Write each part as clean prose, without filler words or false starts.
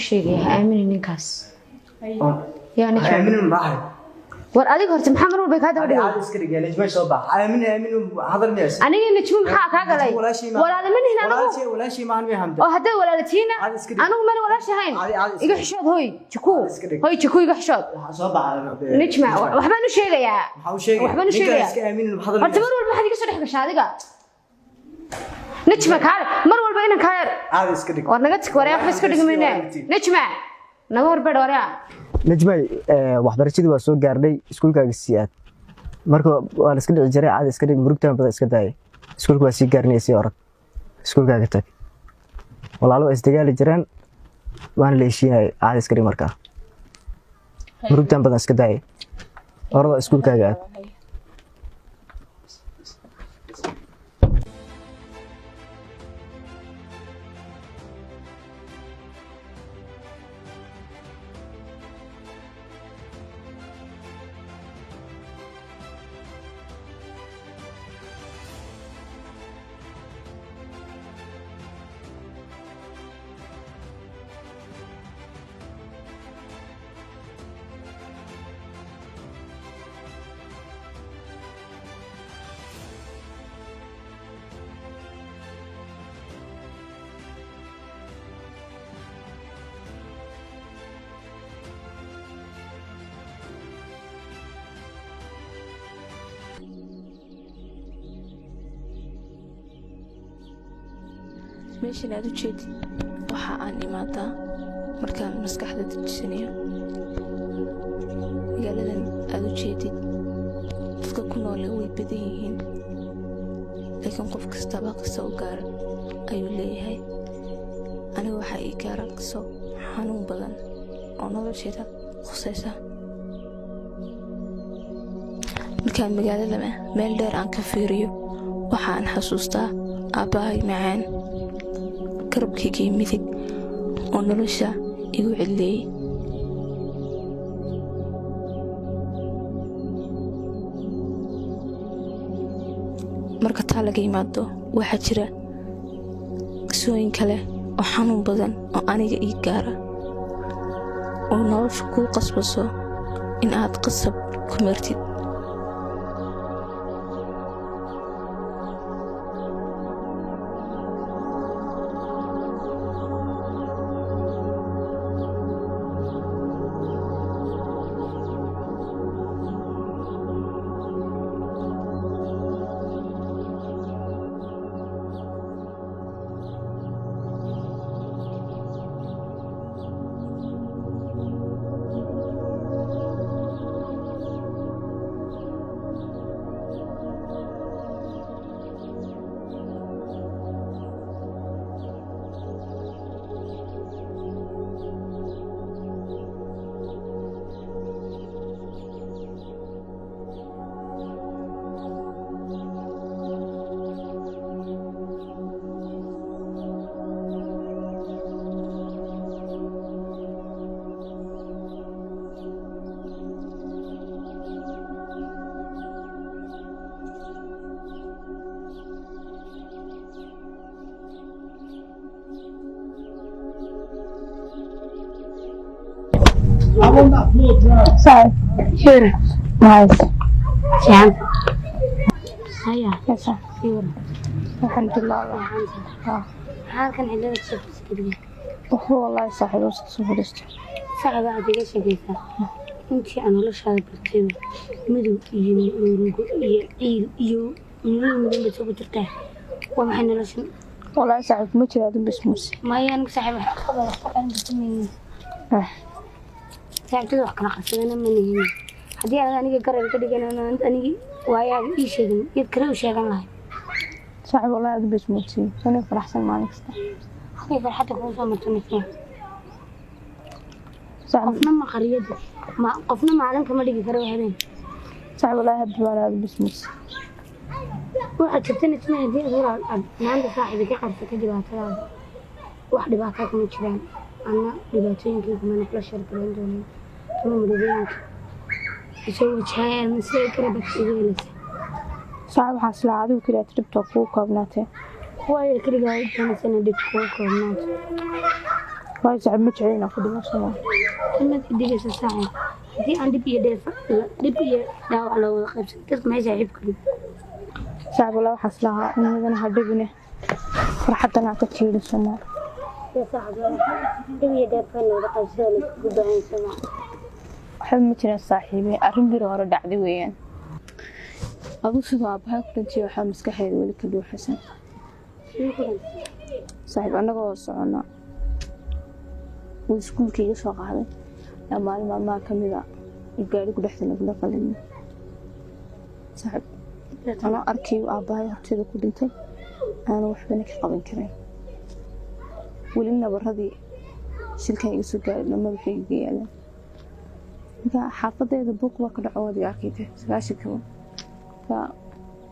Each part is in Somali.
sheegaya, ha aaminin ninkaas. Yaa Najma? Aaminin maahay. War adiga horta maxaa mar walba kaa daba dhigay? Caadi iska dhig, Najma, soo bax. Aamin, aamin, hadal miyaas? Aniga Najmo maxaa kaa galay? Walaala ma nihin anagu? Walaashay, walaashay maahan miya, Hamda? Oo hadday walaalatiina Caadi iska dhig. Anigu mana walaashahayn. Caadi, caadi iska Iga dhig. xishood, hoy jiku. Caadi iska dhig. Hoy jiku, iga xishood. Soo bax. Najma, waxbaan u sheegayaa. Maxaa u sheegay? Waxbaan u Ninkaan sheegayaa. iska aaminin, hadal Horta miyaas? mar walba maxaad iga soo dhex gashaa adiga? Najma, kaale, mar walba inan kaa yar. Caadi iska dhig. War naga tig, waryaa, waxba iska dhigmayne. Najma, naga horbedh, waryaa. Najmay, waxbarashadii waa soo gaarnay, iskuulkaaga sii aad. Marka waa la iska dhici jiray. Caadi iska dhig, murugtaan badan iska daayay. Iskuulka waa sii gaarnay, sii orod, iskuulkaaga tag. Walaalo waa isdagaali jireen, waana la heshiinayay. Caadi iska dhig, markaa murugtaan badan iska daayay, orada iskuulkaaga aad. Meeshan aad u jeedid waxa aan imaadaa markaan maskaxda dejisanayo. Magaaladan aad u jeedid, dadka ku noole way badan yihiin, laakiin qof kastaba qiso u gaara ayuu leeyahay. Aniga waxaa ii gaara qiso xanuun badan oo nolosheeda khusaysa. Markaan magaalada meel dheer aan ka fiiriyo, waxa aan xasuustaa aabbahay macaan, garabkaygii midig oo nolosha igu cidleeyey. Marka taa laga yimaado, waxaa jira qisooyin kale oo xanuun badan oo aniga ii gaara, oo nolosha kuu qasbaso in aad qasab ku martid. Sorry. Sure. Nice. Fiican. Haya. Yes, sir. Sii waran. Alxamdulillah. Fiicanta. Ah. Maxaa halkan cidlada kasoo fadhiisatay? Wuxuu wallahi saaxiib iska soo fadhiistay. Saca waxaad iga sheekaysaa. Intii aan noloshaada bartayba, madow iyo murugo iyo ciil iyo nolol madow baad soo jirtaa. Waa maxay noloshan? Wallahi saaxiib, ma jira adun bas muuse. Maya, anigu saaxiib wax qaba, wax ka qaran karta maynin. Ah. Saaxiibtada wax kala qarsadana ma nihin. Haddii aan aniga garab ka dhigan, anigi waayaaga ii sheegin, yad kale u sheegan lahay. Saaxiib, wallahi adun bas muuse. Sani faraxsan maalin kasta. Halkay farxadda kugu soo marto, Najma? Saaxiib, Qofna ma qariyada ma qofna maalin kama dhigi karo habeen. Saaxiib, wallahi habbi baan adun bas muuse. Waxaad jirta, Najma, haddii aad walaal aad maanta saaxiibi ka qarsatay dhibaatadaada, wax dhibaataa kuma jiraan. Anna dhibaatooyinkii kumana kula sheergareyn doonin ama murugooyinka isoo wajahaya ama sida garabad igu helaysa. Saaxiib, waxaan islaa adigu kaliya tripta kugu koobnaatee. Waayo, keligaa u doonaysa inay dhib kugu koobnaato? Waayo saaxiib, ma jecel inaan ku dhibo sooma. Inaad idhigaysa saaxiib, haddii aan dhib iyo dheef, dhib iyo dhaawac loo wada qaybsan, dadka maxay saaxiib ku yihiin? Saaxiib, walaa waxaas lahaa nimadana ha dhibine, farxadana ha ka jiidin sooma. Ya saaxiib, dhib iyo dheef la wada qaybsada la iskugu baahan sooma. Waxba ma jiraan saaxiibe, arrin biri hore dhacday weeyaan. Aduu sidoo aabbahay ku dhintay waxaa maskaxeeda weli ka dhuuxasan. Saaxiib, annagoo socona wuu iskuulka iga soo qaaday yaa maalin maalmaha ka mid a gaarigu dhexda nagula qalin. Saaxiib, anoo arkayu aabbahay horteeda ku dhintay, aanu waxbana ka qaban karin. Weli nabaradii shilkan iga soo gaaray dhan madaxayga iga yaalaan. Marka xaafadeeda buuq baa ka dhaco, waad iga arkayte 90 kaba. Marka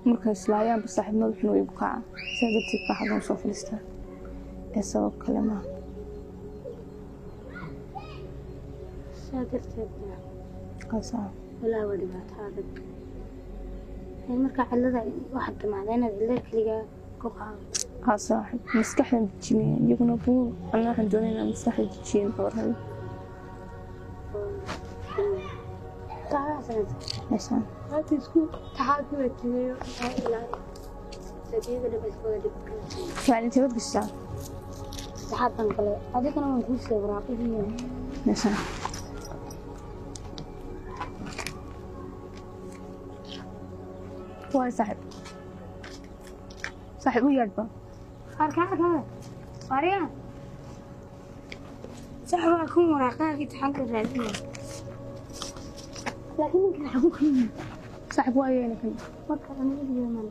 marka islaayaanba saaxiib madaxuna way igu kacaa, sidaa darteed baa xadan soo fadhiistaa ee sabab kale maaha. Saa darteed. Qaasaa. Walaa waa dhibaato adag. Marka cilada waxaad damacdaa inaad cilada keligaa ku qaadato. Haa saaxiib, maskaxdan dejinaya, iyaguna buur, anna waxaan doonaya inaan maskaxda dejiyo nabarada. Taxaa sanadka. Meeshaan. Hadda isku taxaa ku watiyo ilaa saddeeda dhib isku wada dhib. Kaalintii waad gashaa. Saddexaad baan kale, adigana waan kuu soo waraaqihii. Meeshaan. Waay saaxiib, saaxiib u yeedhba. Arkaa kale Maria, sax waa kun waraaqaha imtixaanka raadinaya, laakiin ninkan xagu ka yimid? Saaxiib, waa yeena kan. Marka aniga yeeman.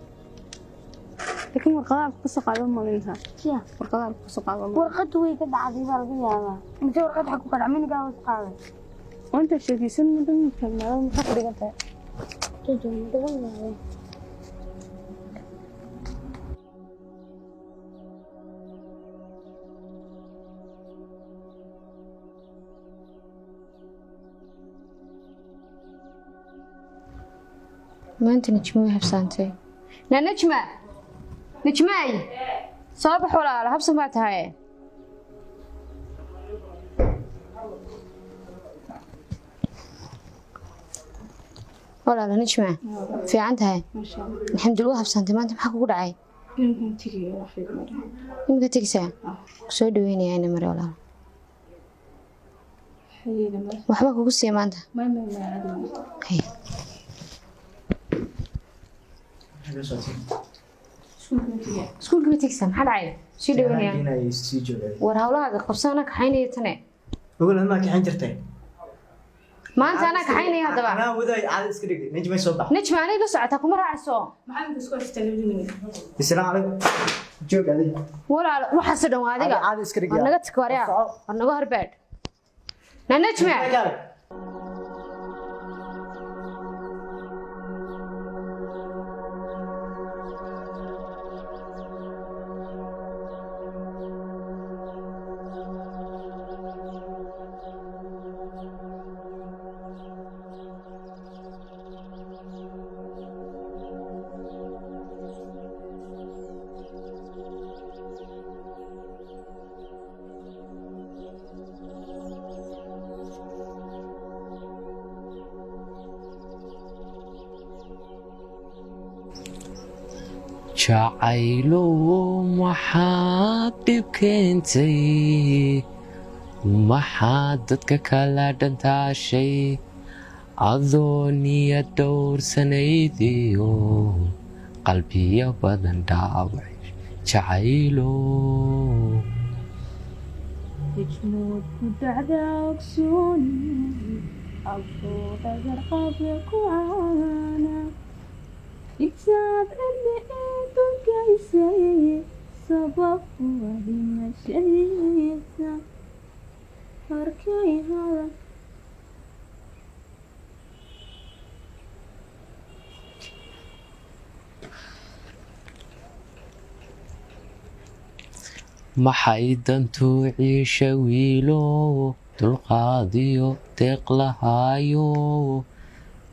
Laakiin warqadaha ku soo qaado malinta. Ya. Warqadaha ku soo qaado. Warqadu way ka dhacday baa laga yaabaa. Mise warqad xagu ka dhacay minigaa hoos qaaday. Inta sheekaysan dhan taagnaada, maxaa ku dhigan tahay? Dhawan waaye. Maanta Najma way habsaantay. Na Najma, Najmaay, soo bax walaalo, habsan baa tahay. Walaalo Najma, fiican tahay? Alxamdulillah. Waa habsaantay maanta, maxaa kugu dhacay? Iminka tegaysaa? Kusoo dhaweynaya ina mare walaalo. Waxba kugu siiya maanta? Hay. Iskuulka ma tegaysaa? Maxaa dhacay? Sii dhaweynaya. Sii joogaa. War hawlahaaga qabso, anaa kaxaynaya tane. Ogol ma kaxayn jirtay? Maanta anaa kaxaynaya haddaba. Anaa waday, caadi iska dhig. Najmay, soo bax. Najma, anay la socotaa, kuma raacayso. Assalaamu calaykum, joog adiga. Walaal, waxaasoo dhan waa adiga. Caadi iska dhig. War naga tag waryaa. Soco. War naga horbaadh na Najma. Jacaylow, maxaad dhib keentay? Maxaad dadka kala dhantaashay adoo niyad dhowrsanaydiyo qalbiyo badan dhaawacay jacaylow? Dijmood ku dhacda ogsooni adoo dhagar qabya ku caana, intaad cilmi ii dulkaysay sabab waa dhimashadiisa arkay hadal. Maxay dantu ciisha wiilow dulqaadiyo deeq lahaayo,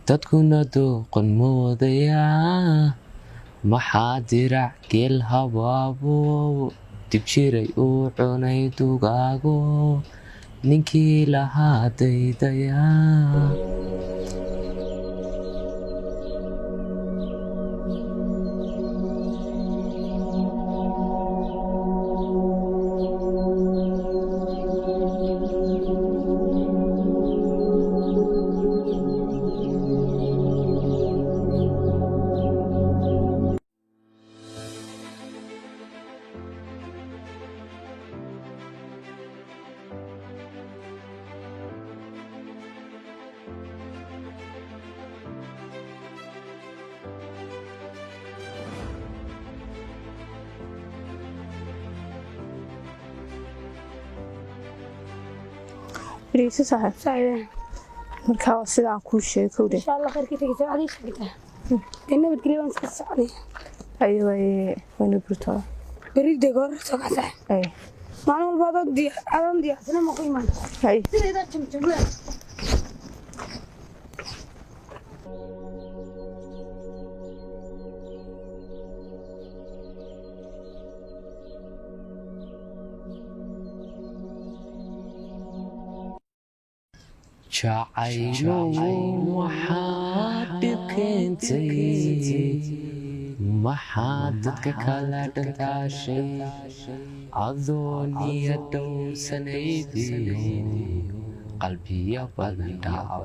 dadkuna dooqon moodayaa? Maxaa dirac geel habaabo? Dib jiray uu cunay dugaago, ninkii lahaa daydayaa. Dhegeyso saaxiib. Saaxiib. Markaa waa sida aan kuu sheegay, kowdhe. Insha Allah khayrkii tegeysa waxaad ii sheegtaa. Dee nabadgelyo, waan iska soconay. Ayo, waynu burtooda. Beri dee goor soo kac saaxiib. Ay. Maalin walba adoo diyaar adoon diyaarsana ma ku imaan. Ay. Sidaydaa jamjamada. Jacaylow, maxaad dhib keentay? Maxaad dadka kala dhantaashay adoo niyad dhowsanaydiyo qalbiya badan dhaco,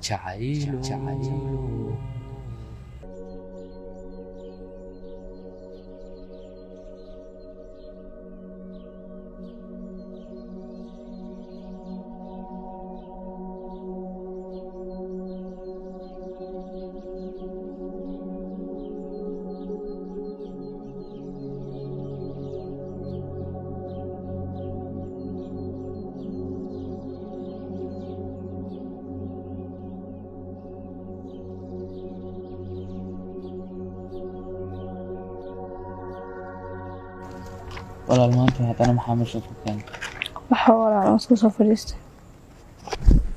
jacaylow? Walaal, maanta haddana maxaa meesha ku keenay? Waxa walaal, waan iska soo fadhiistay.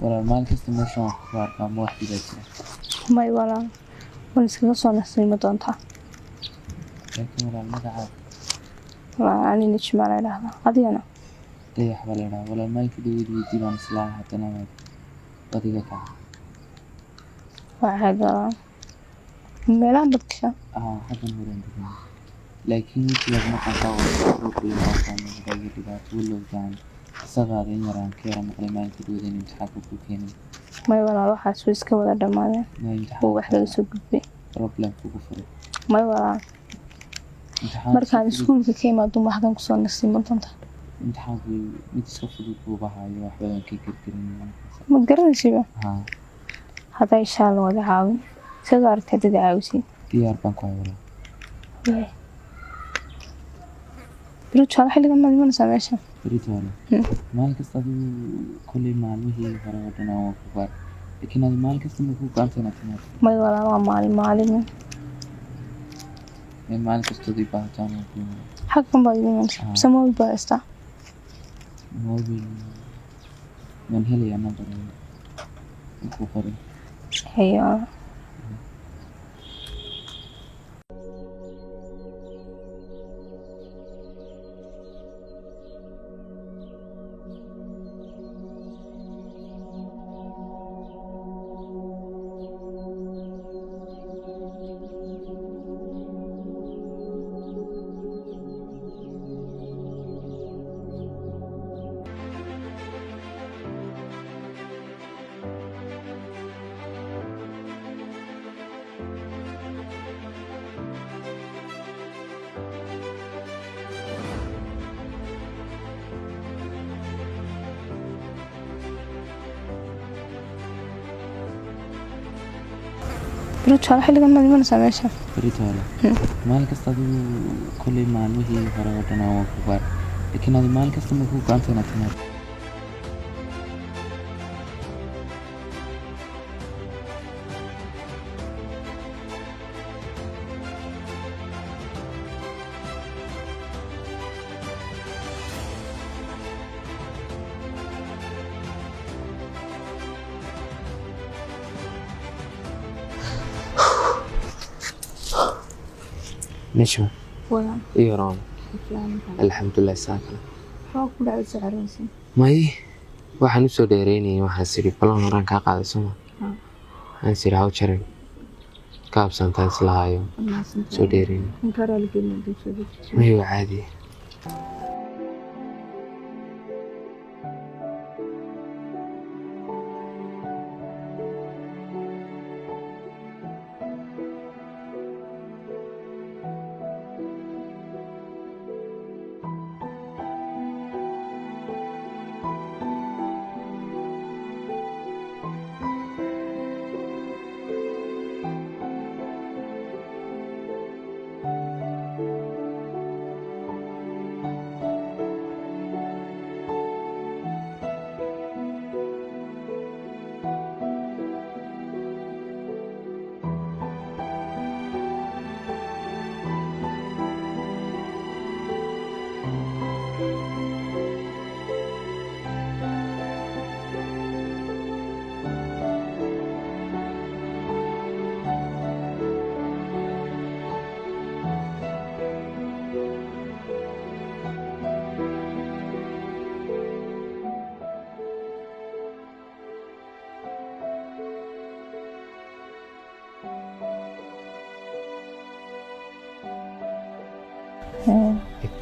Walaal, maalin kasta meeshan waan ku arkaa, ma wax dhibaa jira? May walaal, waan iskaga soo nastay, ma doontaa? Laakiin walaal, magacaaga? Walaal, ani Nijmaa la idhaahdaa, adigana? Dayax baa la idhahaa. Walaal, maalinka dhaweyd weydii baan islaa, haddana waad adiga kaca. Waa caadi walaal, meelahan badkasha. Aa, xaggan horaan degan, laakiin wejigaad maqantaa waa problem baa muuqda iyo dhibaato walowgaan isagaada in yaraan ka yara maqlay maalinka dhaweyd in imtixaanka ku keenay. May walaal, waxaas way iska wada dhammaadeen. Ma oo wax laga imtixaanka soo gudbay. Problem kugu furay? May walaal. Imtixaan markaan iska fudud. Iskuulka ka imaado ma xaggan kusoo nastay, ma doontaa? Imtixaanku mid iska fudud buu bahaayo, wax badan ka gergerin. Ma garanaysiba? Haa. Haddaa insha Allah wada caawin sidaad aragtay dad caawisay. Diyaar baan ku hay walaal. Berito xilligan maad imanaysaa meesha? Berito hore. Maalin kasta adigu kolley maalmihii hore oo dhan waan ku gaar, laakiin adi maalin kasta ma ku gacanta inaad timaado? May walaal, waa maalin maalin. Ee maalin kastood ii baahataan waan ku imanaa. Xaggan baad igu imanaysaa? Haa. Mise mobil baad haystaa? Mobil waan helayaa, number ku qoray. Haye walaal. Berito xilligan maad imanaysaa meesha? Berito hore. Maalin kasta adigu kolley maalmihii hore oo dhan waan ku gaar, laakiin adi maalin kasta ma ku gacanta inaad timaado? Najma. Walaal. Iyo roon. Alxamdulilah saa kale. Maxaa ku dhacay soo cararaysa? May, waxaan usoo dheereynayay, waxaan siri balan horaan kaa qaaday sooma. Waxaan siri haw jarin ka habsantaan islahaayo soo dheereynay. Ninka raaligelin haduu soo dejiso. May, waa caadi.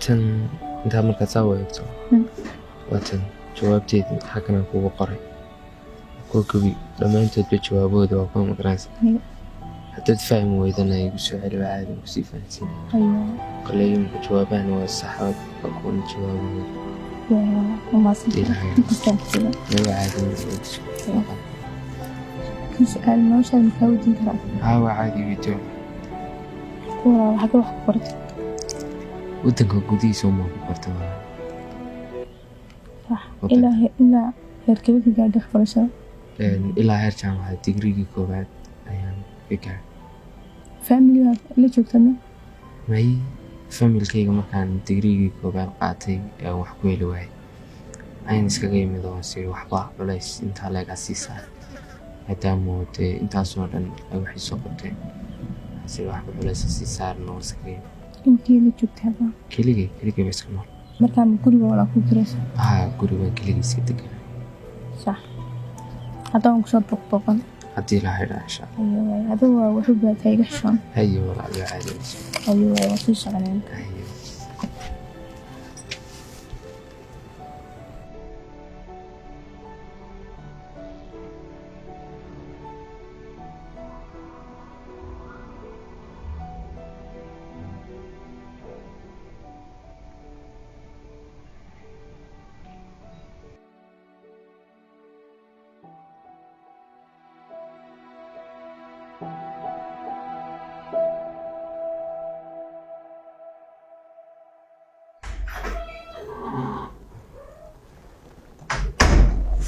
Tan intaa markaad saa u eegto, waa tan jawaabteedii xaggan kugu qoray. Kuwa gebi dhammaantoodba jawaabahooda waa kuwa magaranaysa. Haddaad fahmi weydana igu soo celi, waa caadi, kusii fahansiinaya. Kale imika jawaabahana waa sax, waa kuwan jawaabahooda. Ilaahay. Waa caadi. Kan su-aal noloshaada makaa weydiin karaa? Haa, waa caadi, weydiin. Walaal, xagee wax ku baratay? Wadanka gudihiisa umaa ku barta walaal. Sax. Ilaa heerkee ka gaadhay waxbarashada? Ilaa heer jaamacad, digrigii koowaad ayaan ka gaaray. Familigaad la joogtana? May, familkayga markaan digrigii koowaad qaatay ee wax ku heli waayay ayaan iskaga imid oo siri waxba culays intaa leegaa sii saar, maadaama dee intaasoo dhan ay wax isoo qabteen. Waxaan siri waxba culays sii saaran oo iskaga imid. Inkii la joogtay hadda? Keligay, keligay ba iska nool. Markaa ma guriga walaa ku kiraysa? Haa, guri baan keligay iska deganay. Sax, hadda waan kusoo boqboqan. Haddii la haydhaa, insha Allah. Ayo waay, adigu waa wuxuu baataa iga xishoon. Haye walaal, waa caadi. Ayo waay, waan sii soconeen. Haye.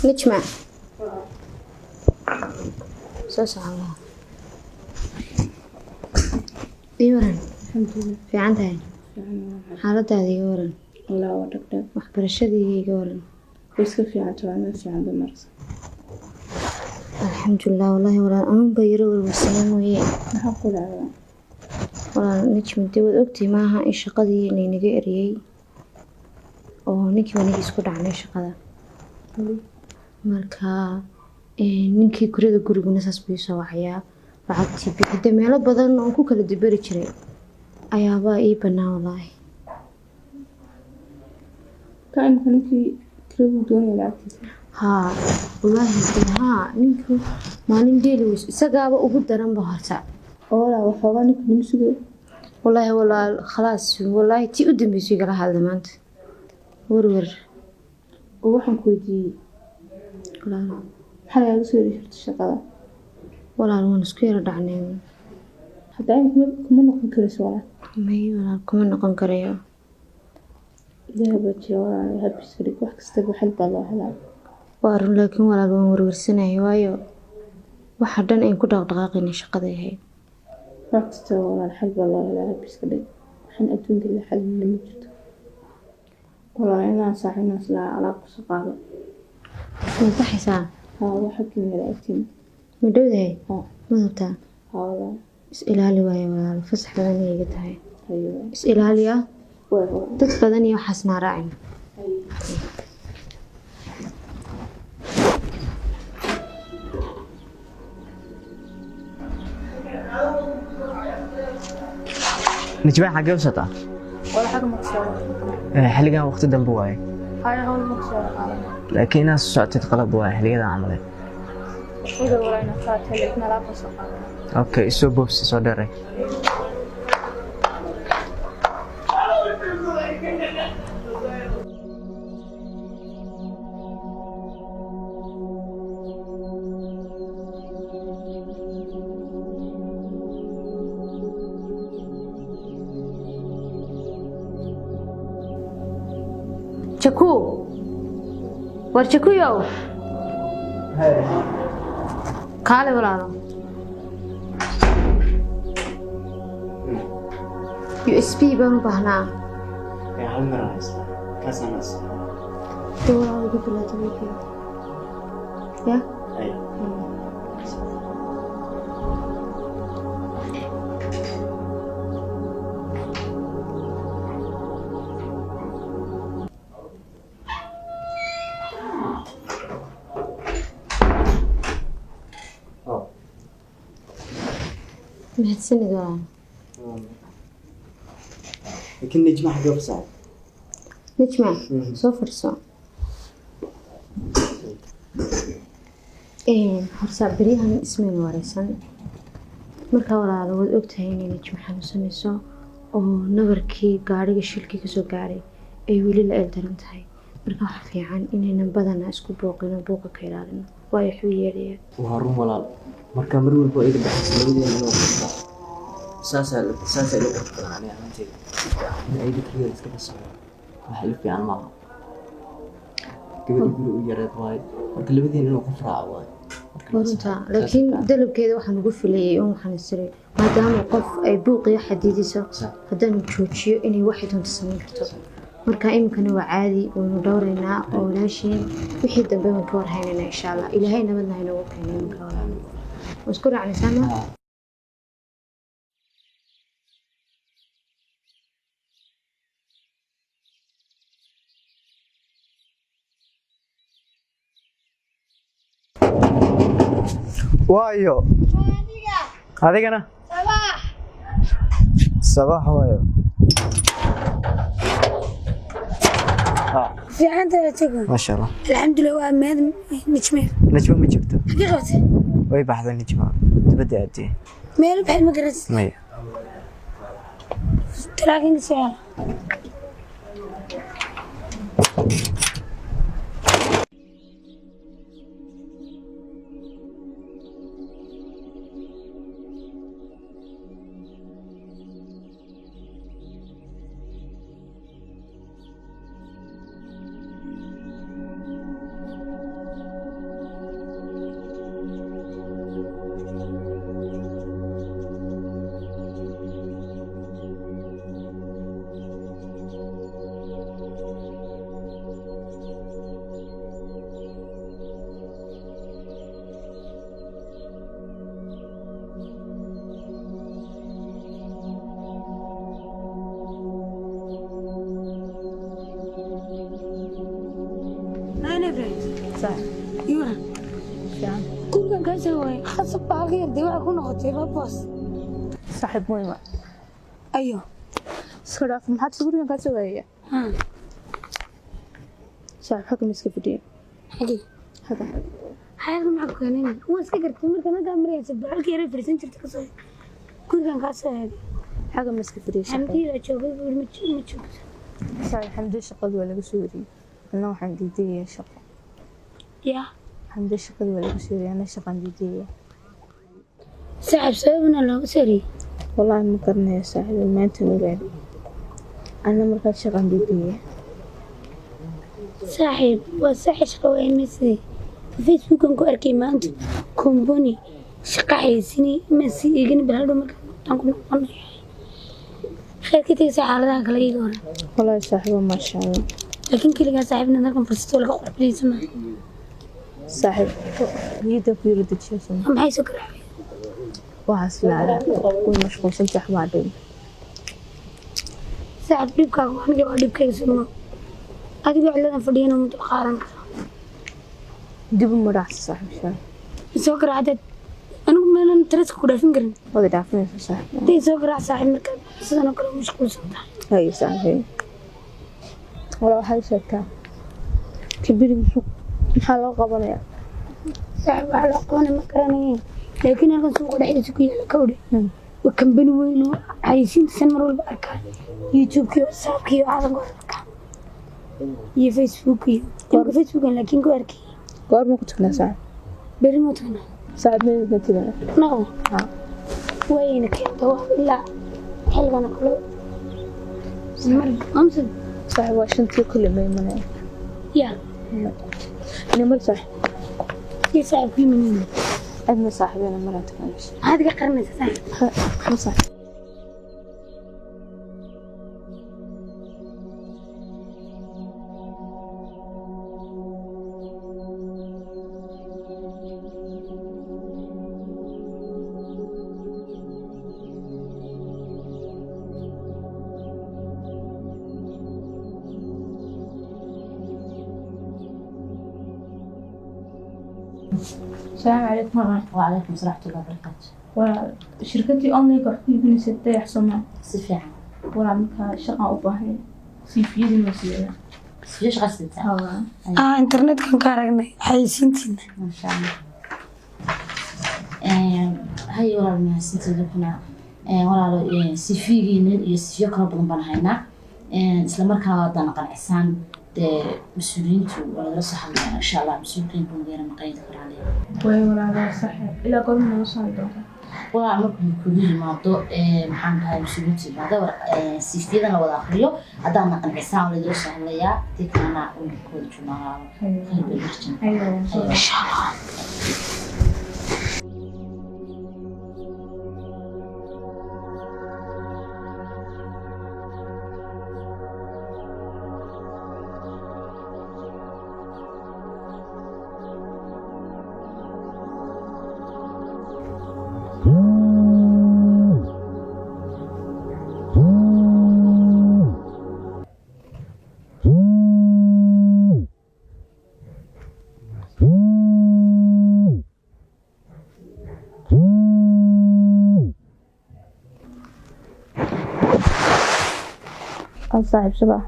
Najma, soo soco. Ii waran, fiican tahay? Xaaladaada iga waran. Walaa waa dhagdhag. Waxbarashadii iga waran. Way iska fiican tahay, meel fiican bay maraysaa. Alxamdulilah. Wallaahi walaal, anuunba yaro warwarsanaa mooye. Maxaa ku dhacdaa? Walaal Najma, dee waad ogtahay maaha in shaqadii laynaga eriyey oo ninkii baa ninkii isku dhacnay shaqada. Marka ninkii gurida guriguna saas buu ii soo wacayaa, lacagtii bixida meelo badan oo ku kala diberi jiray ayaabaa ii bannaan wallaahi. Ka imika ninkii kiraduu doonaya lacagtiisa? Haa wallaahi, dee haa, ninku maalin dheeli weys isagaaba ugu daranba horta. Oo walaa waxoogaa ninka nima sugayo. Wallaahi walaal, khalaas, wallaahi tii u dambeysay igala hadlay maanta, werwer. Oo waxaan ku weydiiyey, walaal, maxaa lagaaga soo eri jirta shaqada? Walaal, waan isku yara dhacnay. Hadda imika kuma noqon karayso walaal? May walaal, kuma noqon karayo. Ilaah baa jira walaal, habiska dhig, wax kastaba xal baa loo helaa. Waa run, laakiin walaal waan werwersanayay, waayo waxa dhan ayn ku dhaqdhaqaaqayna shaqada ahayd. Wax kastaba walaal xal baa loo helaa, habiska dhig, waxaan adduunka la xalina ma jirto walaal. Inaan saaxiibnaas lahaa alaab kusoo qaado. Ma baxaysaa? Haa, waa xaggan yara agtiin. Ma dhowdahay? Haa. Ma hubtaa? Haa walaal. Is ilaali waayo walaal, fasax badan ay iga tahay. Hayo. Is ilaaliya. Dad badan iyo waxaasna raacin. Najma, xaggee u socotaa? Wala xagga ma kusoo. Xilligan waqti dambe waaye. Haya, hawl ma kusoo qaadan. Laakiin inaad socotid qalab waaye xilliyadan camaleed. Uga wala inaad qaatay, laakiin alaab ma soo qaadan. Okay, isoo boobsi, soo dheeray. Jaku, war Jakuyow, kaale walaalo. USB baan u baahnaa. Hal mar aan haystaa, kaasaan haystaa. Dee walaalo, igu bilaata wiilkayga ya. Mahadsanid walaalo. Laakiin Najma xaggee ku socota? Najma soo fadhiso. Horta beryahan ismayna wareysan. Markaa walaalo, waad ogtahay inay Najma xanuunsanayso oo nabarkii gaadhiga shilkii kasoo gaaray ay weli la eeldaran tahay. Marka waxa fiican inaynan badanaa isku buuqino, buuqa ka ilaalino, waayo waxuu yeelaya. Waa run walaal. Marka mar walba iga baxaysa labadeena inoo qurta, saasaa ila qurux badan aniga ahaanteyda. In ayda kaliya iska fasaxo wax ila fiican maaha. Gabadha guri u yareed waaye, marka labadeena inuu qof raaco waaye. Marka Waa runtaa, laakiin dalabkeeda waxaan ugu filayay oo waxaan isiray maadaama qof ay buuqiyo xadidiso, haddaanu joojiyo inay waxay doonto samayn karto. Marka iminkana waa caadi, waynu dhowraynaa oo walaasheen wixii dambe waan ka warhaynaynaa insha Allah. Ilaahay nabadna haynoogu keenay. Iminka walaalo, waa isku raacnaysaa ma? Waayo adigana sabax waayo. Fiicantahay Jago? Maasha Allah. Alxamdulilah. Waa meed Najme? Najma ma joogto. Xagee qabatay? Way baxday Najma, dibadda aadiyey. Meel baxay ma garanaysid? Maya. Talaakinka soo hela. Nine Ibrahim. Sax. Iwan. Fiican. Gurigan kaa soo waayay. Khasab baa halka yar dee waxay ku noqotay laba boos. Saaxiib muhiima. Ayo. Iska dhaaf, maxaad gurigan kaa soo waayaya? Haa. Saaxiib, xagga ma iska fadhiya? Xagee? Xagga. Xayadka maxaa ku keenay? Waa iska gartay marka nagaa maraysa halka yar fariisan jirta ka soo. Gurigan kaa soo eegay. Xagga ma iska fadhiya, saaxiib? Xamdiya joogay buu ma joogto. Saaxiib, Xamdi shaqada waa laga soo wariyey. Anna waxaan diidayaa shaqo. Yaa. Xamdi shaqada waa laga soo wariyey, anna shaqaan diidaya. Saaxiib, sababna looga soo. Wallaahi ma garanayo saaxiib, maanta ma ogaaday. Anna markaas shaqaan diidaya. Saaxiib, waa saaxiib, shaqo waa imisay. Facebookan ku arkay maanta company shaqa xayeysiinay, ma sii eegin bal hadhow markaan noqdaan ku noqonayo. Khayrka tegaysa xaaladaha kale iiga hore. Wallaahi saaxiibo, maasha Allah. Laakiin keligaa saaxiibna halkan fursato laga qurxinaysa maaha. Saaxiib, niyadda ku yara dejiyo soo. Maxay soo garaacay? Waxaas laa way mashquulsan tahay, waxbaa dhin. Saaxiib. Saaxiib, dhibkaaga aniga waa dhibkayga suma. Adigoo ciladan fadhiyana ma dulqaadan karo. Dib uma dhacso, saaxiib, insha Allah. Soo garaacdeed anigu meelan taraska ku dhaafin karin. Wada dhaafinaysa, saaxiib. Hadday soo garaac, saaxiib, markaad sidan oo kale u mashquulsan tahay. Haye, saaxiib. Walaa waxaad sheegtaa, kabiri maxaa loo qabanayaa? Saaxiib, waxa loo qabanay ma garanayeen, laakiin halkan suuqa dhexdiisa ku yaala kawdhe waa kambani weyn oo xayeysiintiisan mar walba arkaa YouTube-ki iyo WhatsApp-ki iyo waxaasan ku arkaa iyo Facebook iyo imka Facebookan laakiin ku arkay. Goorma ku tagnaa, saaxiib? Beri ma tagnaa? Saaxiib, meelka tagana. Naqo wayna keenta waa ilaa xilgan oo kale mar amsa. Saaxiib, waa 5-tii kulli ma imanaya. Ya. Ina mar, saaxiib. Iyo saaxiib ku yimin. Cidna saaxiibena maraan tagnaa. Maxaad iga qaranaysaa, saaxiib? Ma, saaxiib. السلام عليكم ورحمة. وعليكم السلام ورحمة الله وبركاته. Waa shirkadii online wax ku iibinaysa Dayax Soomaa? Si fiican. Walaa markaa shaqaan u baahay, CV-yadii noo siiyaya. Sidee shaqaysataa? Haa. Ah, internetkan ka aragnay xayeysiintiina. Maasha Allah. Hay walaal, mahadsantihiin kuna walaalo CV-giina iyo CV kala badan baan haynaa, isla markaana waadana qancisaan dee mas-uuliyiintu waa lagala soo hadlaya insha Allah. Mas-uulkiin buu nageera maqaynta karaale. Way walaalo, saaxiib, ilaa goorma nala soo hadli doontaa? Walaal, markuu kugu yimaado, maxaan dhahay, mas-uuliyiintu yimaado, CV-yadan la wada akriyo, haddaadna qancisaan waa lagala soo hadlayaa, tii kalena waynu ku wada joognaa walaalo. Khayr bay marjan. Insha Allah. Saaxiib, subax,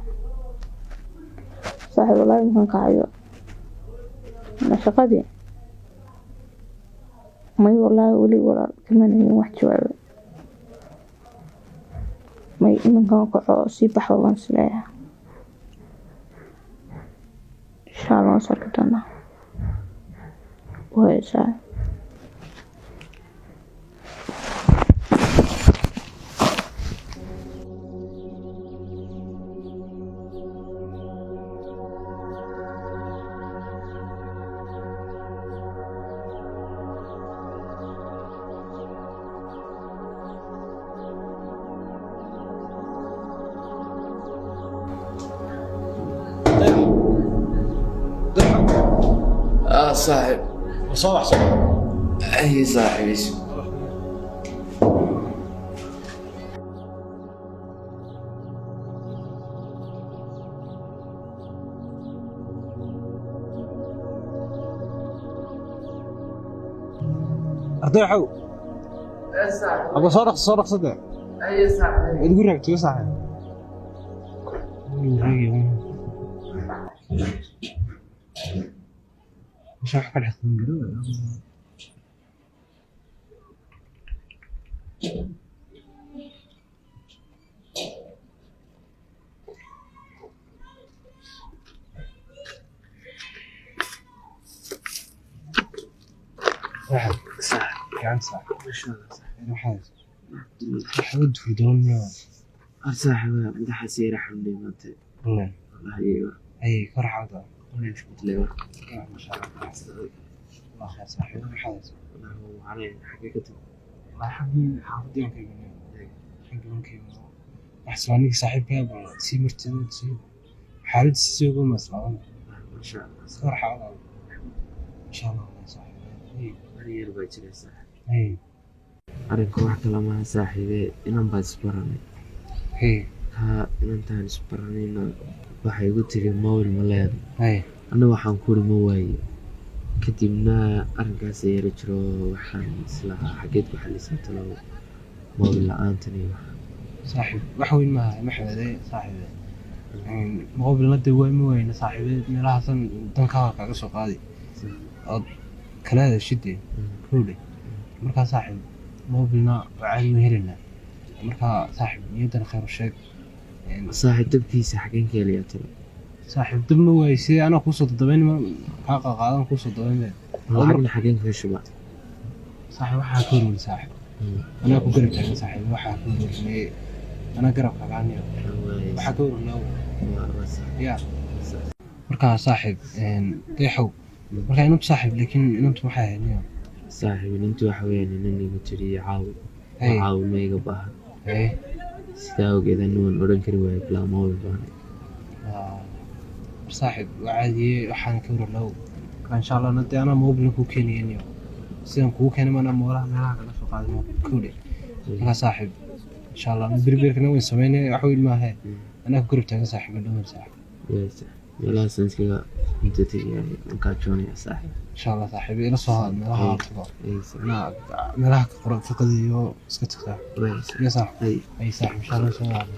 saaxiib. Wallaahi markaan kacayo ma shaqadii may, wallaahi weli walaal kamanayin wax jawaabay may. Iminkan kaco oo sii baxba baan isleeyahay. Insha Allah waan is arki doonaa. Waay, saaxiib. اه صاحب. صباح صباح. اي صاحب، ايش؟ Ardayaxow, aba soo dhaqso, soo dhaqsade. اي صاحب. Waad igu raagtay, saaxiib. Meesha wax ka dhex garow. Saaxiib. صاحب. Gacan, saaxiib. ما شاء الله صاحب. Waxaad waxaad furdoon. صاحب، madaxa siira xanuunay maanta. Wallahi iyaga. Ay kor xawda. Wallahi alxamdulillah. Ma sha Allah. Allah khair, saaxiib. Waxaad Wallahi waa xaqiiqatan. Xaggii xaafadii aan ka imanay, xaggii aan ka imanay wax soo saaxiibkaa bal sii martida sii xaaladda si ugu maslaadan. ما شاء الله. Kor xawda, insha Allah saaxiib. Ari yar baa jira, saaxiib. Ay. Arrinka wax kale maaha, saaxiibe, inan baa isbaranay. Hey. Markaa inantaan isbaranayna waxay igu tiri mobil ma leedahay? Haye. Anna waxaan ku uri ma waaye. Kadibna arrinkaas yara jiro, waxaan islahaa xageed ku xalisay talow mobil la-aantan iyo waxa. Saaxiib, wax weyn maaha Maxmed. Saaxiibe, mobilna dee waa ma weyna saaxiibe, meelahaasan dankaada kaaga soo qaadi ood kala hadashidee kowdhe. Markaa saaxiib, mobilna waa caadi, ma helaynaa. Markaa saaxiib, niyaddan khayr u sheeg. Saaxiib, dabkiisa xageen ka helayaa talo? Saaxiib, dab ma waayse, anaa kuusoo dadabayn, kaa qaqaadan kuusoo dabayn. Lacagna xageen kaga shubaa? Saaxiib, waxaa ka horweli saaxiib, anaa ku garab taagan saaxiib, waxaa ka horwelinay anaa garabka kaaniyo, waxaa ka horwelinaa ya. Markaa saaxiib deexow, markaa inantu saaxiib, laakiin inantu maxay ahayd niyo? Saaxiib, inantu waxa weeyaan inan igu tiri caawi. Hey. Caawimo iga baahan. Haye. Sidaa awgeed anu waan odhan kari waayay bilaa mobil baanay. War saaxiib, waa caadiye, waxaan ka warwalow. Marka insha Allah dee anaa mobilna kuu keenaya niyo, sidaan kugu keenay maanaa moolaha meelaha kaga soo qaaday mobil kowdhe. Markaa saaxiib, insha Allah berberkana wayn sameynaya, wax weyn maahe, anaa ku garab taagan saaxiib, dhowr saaxiib. Yes, meelahaasaan iskaga cunto tegaya, waan kaajoonaya saaxiib. Insha Allah saaxiib, ila soo hadal meelaha Hey. aad tago. Hey. Anaa meelaha ka qora ka qadiyo iska tagtaa. Yes. Ya saaxiib. Hey. Ay saaxiib, insha Allah soo hadal.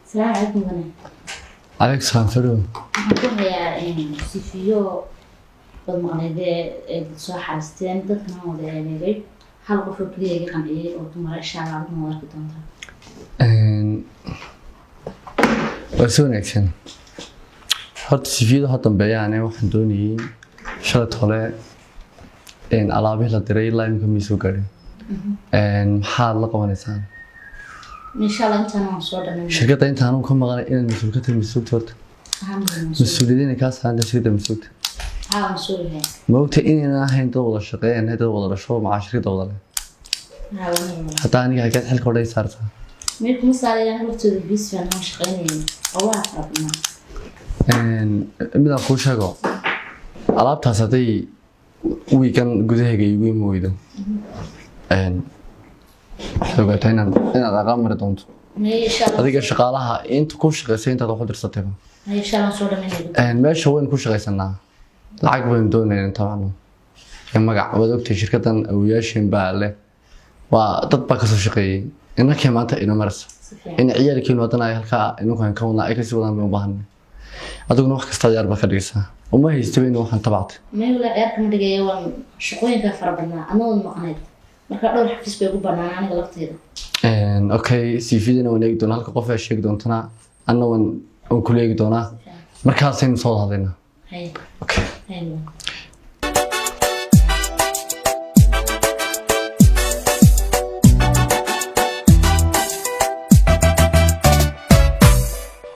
Asalaamu calaykum bane. Calaykum salaam, soo dhawow. Waxaan ku hayaa sifiyo dad maqneedee ee dad soo xaristeen, dadkana waan wada eedeegay, hal qof oo keliya iga qanciyey oo dumara. Insha Allah adiguna waad arki doontaa. Waa si wanaagsan. Horta sifiyadu ha dambeeyaane, waxaan doonayay shalat hore alaabihii la diray ilaa imika may soo gaadhin. Maxaad la qabanaysaan? Insha Allah intaana waan soo dhameyn. Shirkadda intaan ka maqanay inaad mas-uul ka tahay mas-uulta horta. Haa, mas-uul. Mas-uuliyad inay kaa saaranta shirkadda mas-uulta. Haa, waan soo yahay. Ma ogtahay inaynan ahayn dad wada shaqeeyaan, dad wada dhasho macaa shirkadda wada leh? Haa, waan wada. Hataa aniga halkeed xilka odhay saartaa? Meel kuma saarayaan, laftooda biis baan waan shaqeynayay, howlaha fara badnaa. Midaan kuu sheego, alaabtaas hadday wiigan gudahayga igu imi weydo, waxaad ogaataa inaad aqaan mari doonto. May, insha Allah. Adiga shaqaalaha inta ku shaqaysay intaad wax u dirsatayba. May, insha Allah waan soo dhameynaya. Meesha waynu ku shaqaysanaa, lacag baynu doonaynaa tabcan iyo magac. Waad ogtahay shirkaddan awoyaasheen baa leh, waa dad baa kasoo shaqeeyey, innakee maanta ina maraysa. Si fiican. In ciyaalkeenu haddana ay halkaa inanku aan ka wadnaa ay kasii wadaan bay u baahanay. Adiguna wax kasta diyaar baa ka dhigaysaa, uma haystaba in waxaan tabactay. May, walaa ciyaar kama dhigaya, waan shaqooyinka fara badnaa, adna waad maqneyd, marka dhowr xafiis bay ugu banaan aniga lafteyda. Okay, CV-dana waan eegi doonaa, halka qof ee sheegi doontana anna waan kula eegi doonaa, markaasaynu soo wada hadlaynaa. Hay. Okay. Hay.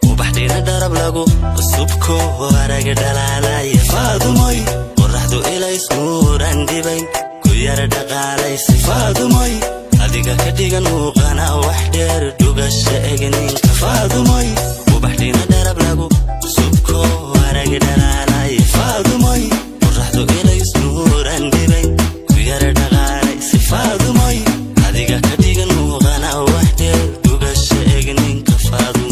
Ubaxdhina dharab lagu cusubko araga dhalaalaya, Faadumoy, qoraxdu ilays nuuran dhibayn ku yara dhaqaalaysay, Faadumoy, adiga ka dhigan muuqana wax dheer dhugasha egninka, Faadumoy. Ubaxdhina dharab lagu cusubko araga dhalaalaya, Faadumoy, qoraxdu ilays nuuran dhibayn ku yara dhaqaalaysay, Faadumoy, adiga ka dhigan muuqana wax dheer dhugasha egninka, Faadumoy.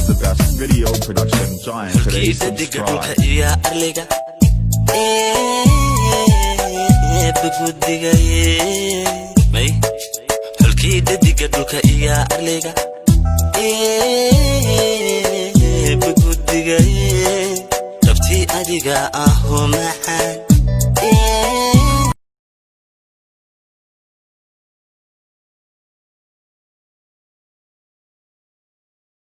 Is the best video production giant today. Xulkiisa diga dhulka Subscribe. iyo arliga eebba gudigaye may, xulkiida diga dhulka iyo arliga eebba gudigaye, dhabtii adiga ahoo macaan.